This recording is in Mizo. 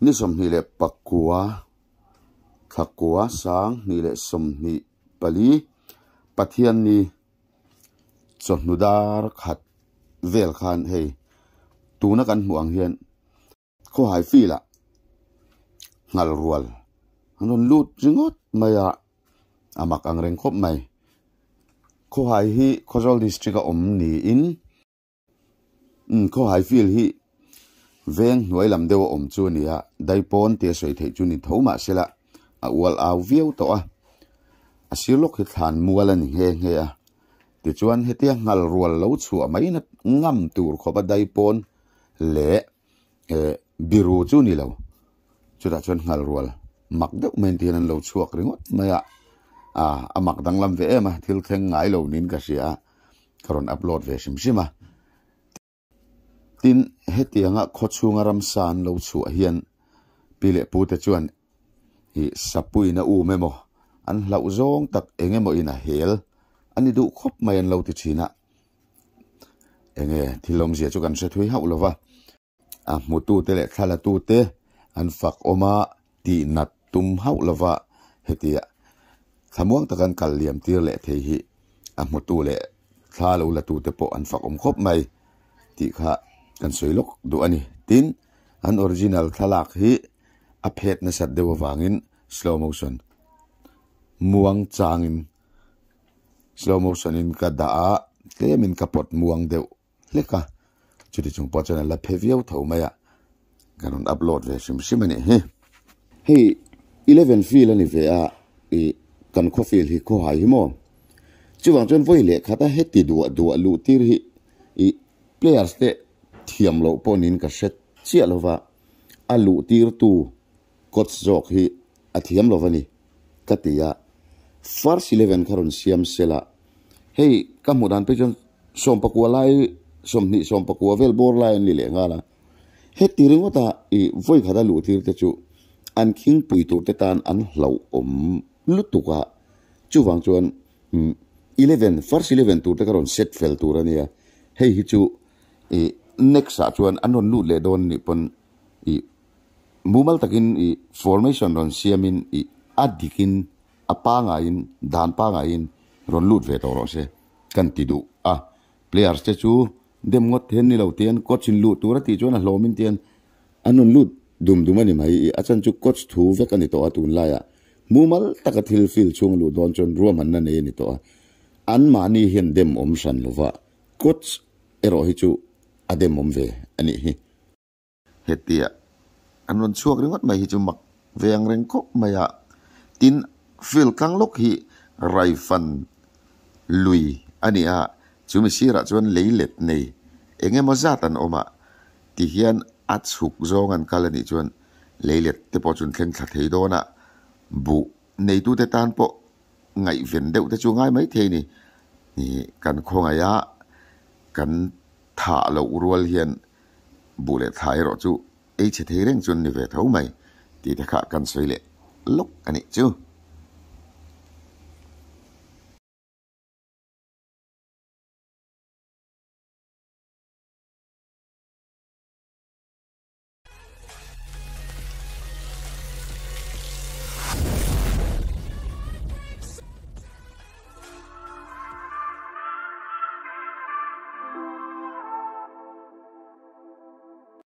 Ni 29 thla 2024 Pathianni chawhnu dar khat vel khan hei tuna kan hmuh ang hian khawhai field ah nghal rual an rawn lut ringawt mai a, a mak ang reng khawp mai. Khawhai hi Khawzawl district a awm niin Umm khawhai field hi veng hnuai lam deuh a awm chu a ni a, daipawn tia sawi theih chu ni tho mah sela a ual au viau tawh a, a sir lawk hi thlan mual a ni nghe nghe a, tichuan hetia nghal rual lo chhuah mai na ngam tur khawp a daipawn leh eh biru chu ni lo, chutah chuan nghal rual mak deuh mai an ti hian an lo chhuak ringawt mai a, ah a mak danglam ve em a, thil thleng ngai lo niin ka hria a. Ka rawn upload ve hrim hrim a. Tin, hetianga khawchhunga ramsa an lo chhuah hian pi leh pute chuan i sapuina um emaw an hlauh zawng tak eng emaw in a hel a ni duh khawp mai an lo ti thin a. Enge thil awmzia chu kan hre thui hauh lo va. A hmutute leh thlalatute an fak awm a, tihnat tum hauh lova hetia thlamuang taka an kal liam tir leh thei hi a hmutu leh thla lo latute pawh an fak awm khawp mai tih kha kan sawi lawk duh a ni. Tin, an original thlalak hi a phet nasat deuh avangin slow motion muang changin slow motion in ka dah a, tlemin ka pawt muang deuh. hlek a, chuti chung pawh chuan a la phe viau tho mai a, ka rawn upload ve hrim hrim a nih hi. Hei eleven field a ni ve a, ih kan khaw field hi khawhai hi maw? Chuvang chuan vawi leh khat a heti duah duah luh tir hi ih players te thiam loh pawh niin ka hre chiah lo va, a luh tir tu coach zawk hi a thiam lo va ni ka ti a, first eleven kha rawn siam sela, hei ka hmuh dan phei chuan 19 lai 20 19 vel bawr lai an ni leh nghal a, heti ringawta ih vawi khata luh tir te chu an khingpui tur te tan an hlauhawm lutuk a, chuvang chuan eleven first eleven tur te kha rawn set fel tur a nia, hei hi chu ih next ah chuan an rawn lut leh dawn anih pawn ih Mumal takin i formation rawn siamin i a dikin a pangaiin dan pangaiin rawn lut ve tawh rawh se kan ti duh a. Players te chu dem ngawt hian ni lo tian coach in luh tur a tih chuan a hlawmin tian an rawn lut dum dum a ni mai i a chan chu coach thu vek a ni tawh a tunlaiah mumal taka thil field chhung a luh dawn chuan ruahmanna nei a ni tawh a. Anmahni hian dem awm hran lova coach erawh hi chu a dem awm ve a nih hi. Hetia an rawn chhuak ringawt mai hi chu mak ve ang reng khawp mai a, tin field tlang lawk hi Raifan lui a ni a, chu mi sirah chuan lei let nei eng emaw zat an awm a, tihian a chhuk zawng an kal a nih chuan lei let te pawh chu an thleng thla thei dawn a, buh neitute tan pawh ngaihven deuh te chu ngai mai thei a ni, kan khawngaih a kan thah loh rual hian Buh leh thla erawh chu ei chhe thei reng chu an ni ve tho mai tih te kha kan sawi leh lawk a nih chu.